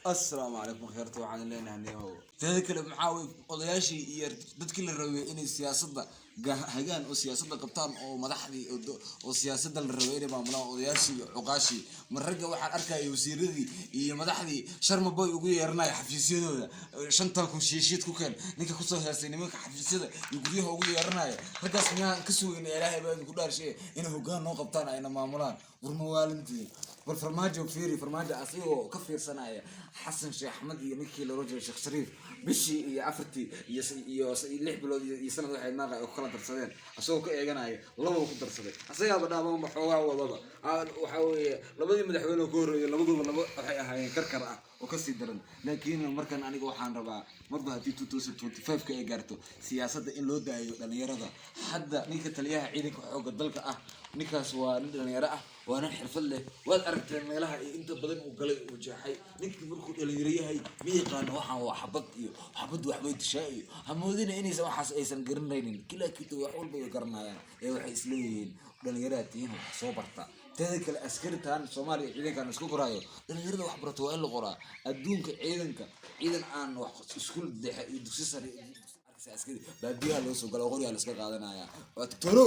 Assalaamu calaykum. Kheerta waxaan leenahay niyow. Teeda kale, maxaa wey, odayaashii iyo dadkii la rabay inay siyaasadda hagaan oo siyaasadda qabtaan oo madaxdii oo siyaasadda la rabay inay maamulaan, odayaashii iyo cuqaashii, ma ragga waxaan arkaya wasiiradii iyo madaxdii Sharma Boy ugu yeeranaya xafiisyadooda, 5000 shiishiid ku keen, ninka kusoo heestay, nimanka xafiisyada iyo guryaha ugu yeeranaya, raggaas miyaan ka sugayna? Ilaahay baa idinku dhaarshe inay hoggaan noo qabtaan, ayna maamulaan. Warma waalintii? Bal Farmaajo fiiri. Farmaajo asigoo ka fiirsanaya Xasan Sheekh Axmed iyo ninkii loola jiray Sheekh Shariif, bishii iyo afartii iyo 6 bilood iyo sanad waxay maaqa ay ku kala darsadeen, asagoo ka eeganaya, laba ku darsaday, asagaaba dhaabanba xoogaa wadaba. Waxaa weeye, labadii madaxweyne oo ka horreeyay labaduba laba waxay ahaayeen karkar ah oo kasii daran. Laakiin markan aniga waxaan rabaa, marba haddii 2025 ka ay gaarto, siyaasadda in loo daayo dhalinyarada. Hadda ninka taliyaha ciidanka xoogga dalka ah, ninkaas waa nin dhalinyaro ah, waa nin xirfad leh. Waad aragteen meelaha iyo inta badan uu galay, uu jeexay. Ninkii markuu dhalinyaro yahay ma yaqaano waxaan waa xabad iyo xabad waxbay dishaa iyo hamoodina inaysan waxaas aysan garanaynin. Kilaa kito wax walba way garanayaan ee waxay isleeyihiin dhalinyaraha tihiin, wax soo barta. Teeda kale, askaritan Soomaaliya ciidankan isku qoraayo, dhalinyarada wax barata waa in la qoraa. Adduunka ciidanka, ciidan aan wax iskuul dhexe iyo dugsi sare iyo arkaysa, askari baadiyaha loo soo galo, qoryaa la iska qaadanaya, waa toro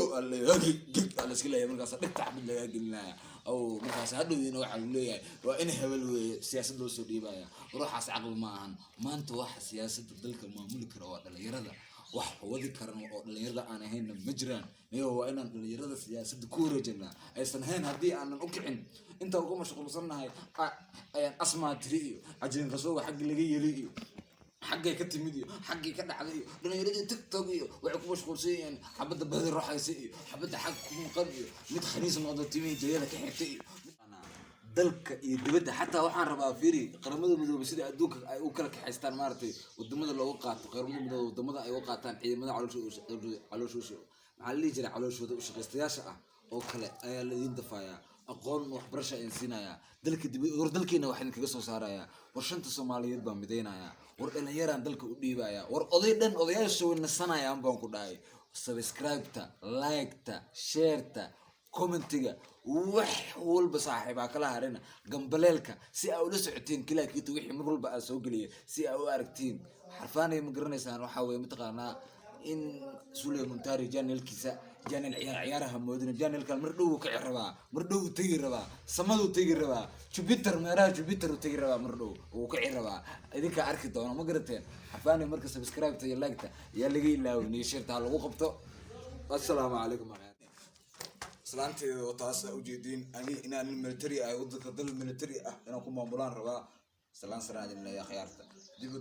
geg aa la iska leeyahay, markaas dhigta xabad lagaa gelinaya aw markaas hadhowdiina waxaa lagu leeyahay waa in hebel weeye, siyaasad loo soo dhiibaya. Ruuxaas caqli ma ahan. Maanta waxa siyaasadda dalka maamuli kara waa dhalinyarada. Wax wadi karan oo dhalinyarada aan ahaynna ma jiraan. Niyo, waa inaan dhalinyarada siyaasadda ku wareejinaa. Aysan ahayn haddii aanan u kicin inta uga mashquulsannahay ayaan asmaa tiri iyo cajiin qasooga xaggi laga yeli iyo xaggay ka timid iyo xaggay ka dhacday iyo dhalinyaradii TikTok iyo waxay ku mashquulsan yihiin xabadda badi ruuxaysa iyo xabadda xag ku maqan iyo mid khaniis noqdo timihii jayada ka xirtay iyo dalka iyo dibadda. Xataa waxaan rabaa, fiiri, Qaramada Midoobay sida adduunka ay u kala kaxaystaan, maaragtay, wadamada looga qaato, Qaramada Midoobay wadamada ay uga qaataan ciidamada calooshooda, maxaa la dhihi jiray, calooshooda ushaqaystayaasha ah oo kale ayaa laidin dafayaa. Aqoon waxbarasha ayaan siinayaa dalka dibad, war dalkeena wax idinkaga soo saarayaa, war shanta Soomaaliyeed baan midaynayaa, war dhalinyaraan dalka u dhiibayaa, war oday dhan odayaasha way nasanayaan baan ku dhahay. Subscribe-ta, like-ta, share-ta, comment-iga, wax walba saaxiibaa kala harina, gambaleelka, si aa ula socotiin kilaakiita wixii mar walba aa soo geliya, si aa u aragtiin. Xarfaanay ma garanaysaan? Waxaa weye, mataqaanaa in Sule Muntari channel-kiisa, channel ciyaar ciyaaraha moodina, channel-kan mar dhow uu kici rabaa, mar dhow uu tegi rabaa, samaduu tegi rabaa, Jupiter, meeraha Jupiter uu tegi rabaa, mar dhow uu kici rabaa. Idinkaa arki doona, ma garateen? Xarfaanay marka subscribe-ta iyo like-ta yaa laga ilaawin iyo share-ta ha lagu qabto. Assalaamu calaykum. Islaanteeda oo taas aa ujeediin, ani inaan nin military ah, wadanka dal military ah inaan ku maamulaan rabaa. Salaan saraan idin leeyahay, khiyaarta dib u.